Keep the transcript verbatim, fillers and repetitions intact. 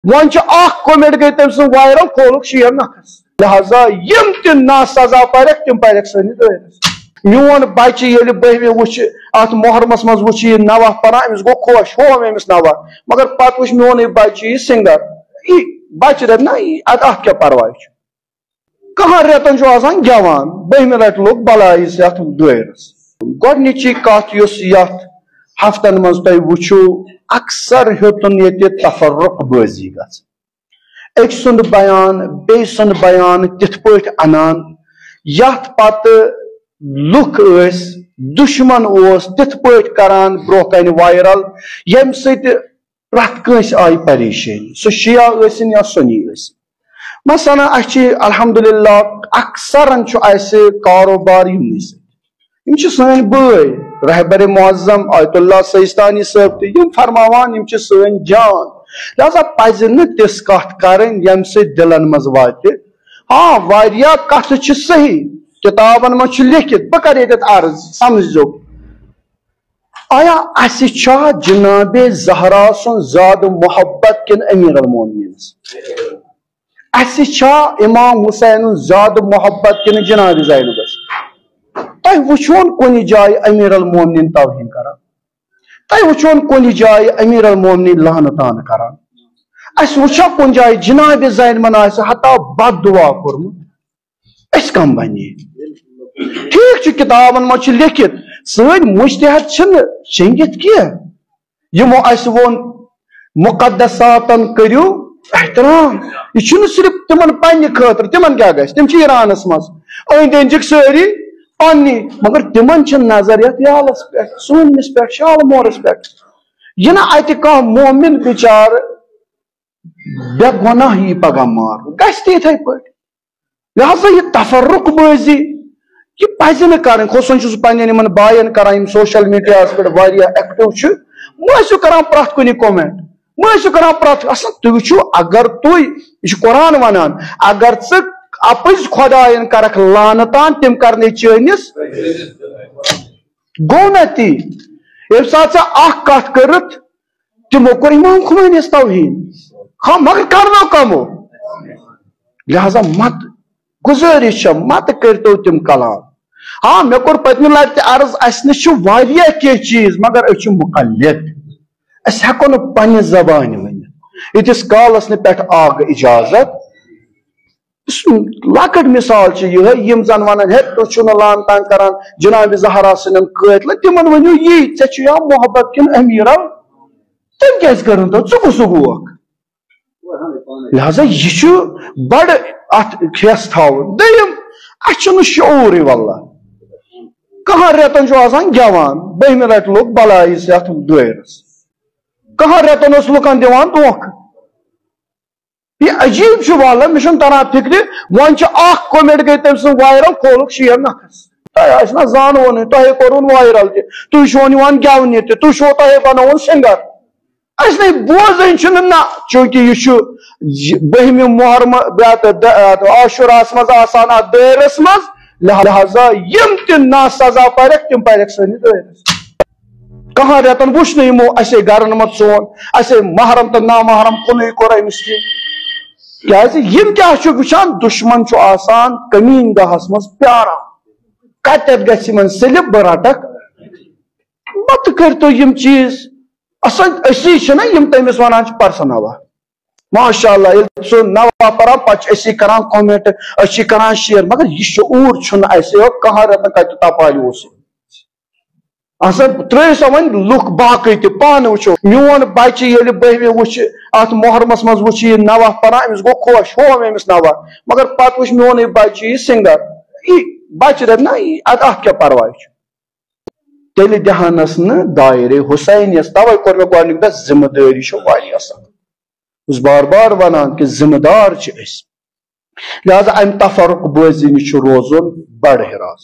وۄنۍ چھِ اکھ کومنٹ گٔے تٔمۍ سٕنٛز وایرل، کھولُکھ شیر نکھس۔ لہذا یِم تہِ ناسزا پرکھ، تِم پرکھ سٲنِس دٲیرس۔ میون بچہِ ییٚلہِ بٔہمہِ وٕچھِ، اتھ محرمس منٛز وٕچھِ یہِ نوحہ پران، أمِس گوٚو خۄش، ہوو أمِس نوحہ۔ مگر پتہٕ وٕچھ میونُے بچہِ یہِ سنگر، یہِ بچہِ دپہِ نہ، یہِ اتھ، اتھ کیٛاہ پرواے چھُ؟ کہن رٮ۪تن چھُ آسان گٮ۪وان، بٔہمہِ لٹہِ لوٚگ بلایہِ یَتھ دٲیرس۔ گۄڈنِچی کتھ یُس یتھ ہفتن منٛز تۄہہِ وٕچھِو، اکثر ہیوٚتُن ییٚتہِ تفرق بٲزی گژھٕنۍ۔ أکۍ سُنٛد بیان بیٚیہِ سُنٛد بیان تِتھ پٲٹھۍ انان، یتھ پتہٕ لُکھ ٲسۍ، دُشمن اوس تِتھ پٲٹھۍ کران برونٛہہ کنہِ وایرل، ییٚمہِ سۭتۍ پرٛٮ۪تھ کٲنٛسہِ آیہِ پریشٲنی، سُہ شیعہ ٲسِن یا سُنی ٲسِن۔ مثلاً، اَسہِ چھِ الحمدللہ اکثرن چھُ اَسہِ کاروبار یِمنٕے سۭتۍ۔ یِم چھِ سٲنۍ بٲے، رہبر معظم آیت اللہ سیستانی صٲب تہِ، یِم فرماوان، یِم چھِ سٲنۍ جان۔ لہذا پزِ نہٕ تِژھ کتھ کرٕنۍ، ییٚمہِ سۭتۍ دِلن منٛز واتہِ۔ آ، واریاہ کتھٕ چھِ صحیح، کتابن منٛز چھُ لیکھِتھ، بہٕ کرٕ ییٚتٮ۪تھ عرض، سمجھزیو۔ آیا اسہِ چھا جناب زہرا سُنٛد زیادٕ محبت کِنہٕ امیر المومنینس؟ اسہِ چھا امام حسین زیادٕ محبت کِنہٕ جناب زینبس؟ تۄہہِ وٕچھون کُنہِ جایہِ امیر المومنین توہین کران؟ تۄہہِ وٕچھون کُنہِ جایہِ امیر المومنین لعنتان کران؟ اسہِ وٕچھا کُنہِ جایہِ جناب زینبن آسہِ حتی بد دعا کوٚرمُت؟ أسۍ کم بنی؟ ٹھیک چھُ، کتابن منٛز چھُ لیکھِتھ، سٲنۍ مجتہد چھِنہٕ شیٚنگِتھ کینٛہہ۔ یِمو اسہِ ووٚن، مقدساتن کٔرِو احترام۔ یہِ چھُنہٕ صرف تِمن پننہِ خٲطرٕ، تِمن کیٛاہ گژھِ؟ تِم چھِ ایرانس منٛز، أنٛدۍ أنٛدۍ چھِکھ سٲری پننی، مگر تِمن چھِ نظر یتھ یالس پٮ۪ٹھ، سٲنِس پٮ۪ٹھ، شالمورس پٮ۪ٹھ۔ یہِ نہٕ اتہِ کانٛہہ مومن بِچارٕ بے گۄناہ یی پگاہ مارنہٕ، گژھِ تہِ یِتھے پٲٹھۍ۔ لہذا یہِ تفرق بٲزی، یہِ پزِ نہٕ کرٕنۍ۔ خصوصاً چھُس بہٕ پننٮ۪ن یِمن باین کران، یِم سوشل میڈیاہس پٮ۪ٹھ واریاہ ایکٹیو چھِ، مہ ٲسِو کران پرٛٮ۪تھ کُنہِ کومنٹ، مہ ٲسِو کران پرٛٮ۪تھ، اصل تُہۍ وٕچھِو، اگر تُہۍ، یہِ چھُ قرآن ونان، اگر ژٕ اپٕزۍ خۄداین کرکھ لعنتان، تِم کرنے چٲنِس، گوٚو نہ تی؟ ییٚمہِ ساتہٕ ژےٚ اکھ کتھ کٔرٕتھ، تِمو کوٚر امام خمینیس توہین۔ ہاں، مگر کرنو کمو؟ لہذا مت، گزٲرِش چھےٚ، مت کٔرتو تِم کلام۔ ہاں، مےٚ کوٚر پٔتمہِ لٹہِ تہِ عرض، اسہِ نِش چھُ واریاہ کینٛہہ چیٖز، مگر أسۍ چھِ مقلد۔ أسۍ ہٮ۪کو نہٕ پننہِ زبانہِ ؤنِتھ۔ ییٖتِس کالس نہٕ پٮ۪ٹھٕ اکھ اجازت، یُس لۄکٕٹ مثال چھِ یِہے، یِم زن ونان، ہے، تُہۍ چھِو نہٕ لعنتان کران جناب زہرا سٕنٛدٮ۪ن قٲتلن، تِمن ؤنِو یی، ژےٚ چھُ یا محبت کِنہٕ امیرو؟ تٔمۍ کیٛازِ کٔرٕن تو؟ ژٕ کُس گوکھ؟ لہذا یہِ چھُ بڑٕ اتھ کھٮ۪س تھاوُن۔ دوٚیِم، اسہِ چھُنہٕ شعوٗرٕے واللہ۔ کہن رٮ۪تن چھُ آسان گٮ۪وان، بٔہمہِ لٹہِ لوٚگ بلایہِ یَتھ دٲیرس۔ کہن رٮ۪تن اوس لُکن دِوان دھوکہٕ۔ یہِ عجیٖب چھُ واللہ، مےٚ چھُنہٕ تران فِکرِ۔ وۄنۍ چھِ اکھ کومنٹ گٔے تٔمۍ سٕنٛز وایرل، کھولُکھ شیر نکھس۔ تۄہہِ آسہِ نہ زانوُنٕے، تۄہہِ کوٚروُن وایرل تہِ، تُہۍ چھِو نِوان گٮ۪ونہِ تہِ، تُہۍ چھِو، تۄہے بنووُن سنگر۔ اَسہِ نے بوزٕنۍ چھُنہٕ نہ، چوٗنٛکہِ یہِ چھُ یہِ بٔہمہِ محرم، یَتھ، یَتھ عاشوراہس منٛز آسان اتھ دٲیرس منٛز، لہذا یِم تہِ ناسزا پرکھ، تِم پرکھ سٲنِس دٲیرس۔ کہن رٮ۪تن وُچھ نہٕ یِمو اسے گرن منٛز سون، اسے محرم تہٕ نامحرم کُنُے کوٚر أمِس تہِ۔ کیازِ یِم کیٛاہ چھِ وٕچھان؟ دُشمن چھُ آسان کمیٖن گاہس منٛز پیاران، کتٮ۪تھ گژھِ یِمن سِلپ، بہٕ رٹکھ۔ مت کٔرتو یِم چیٖز۔ اصل أسی چھِنہ یِم تٔمِس ونان چھِ پرسنل۔ ماشاء اللہ، ییٚلہِ سُہ نوحہ پران، پتہٕ چھِ أسی کران کومنٹ، أسۍ چھِ کران شیر، مگر یہِ شعوٗر چھُنہٕ اسہِ۔ کہن رٮ۪تن کتہِ تپالہِ اوس یہِ؟ اصل ترٛٲیِو سا وۄنۍ لُکھ باقٕے تہِ، پانہٕ وٕچھو۔ میون بچہِ ییٚلہِ بٔہمہِ وٕچھِ، اتھ محرمس منٛز وٕچھِ یہِ نوحہ پران، أمِس گوٚو خۄش، ہوو أمِس نوحہ۔ مگر پتہٕ وٕچھ میونُے بچہِ یہِ سنگر، یہِ بچہِ دپہِ نہ، یہِ، اتھ، اتھ کیٛاہ پرواے چھُ؟ تیٚلہِ دِہانس نہٕ دایرے حسینیس۔ توے کوٚر مےٚ گۄڈنیُک دۄہ ذمہٕ دٲری چھِ واریاہ سخت۔ بہٕ چھُس بار بار ونان کہِ ذمہٕ دار چھِ أسۍ۔ لہذا امہِ تفرق بٲزی نِش چھُ روزُن بڑٕ حراس۔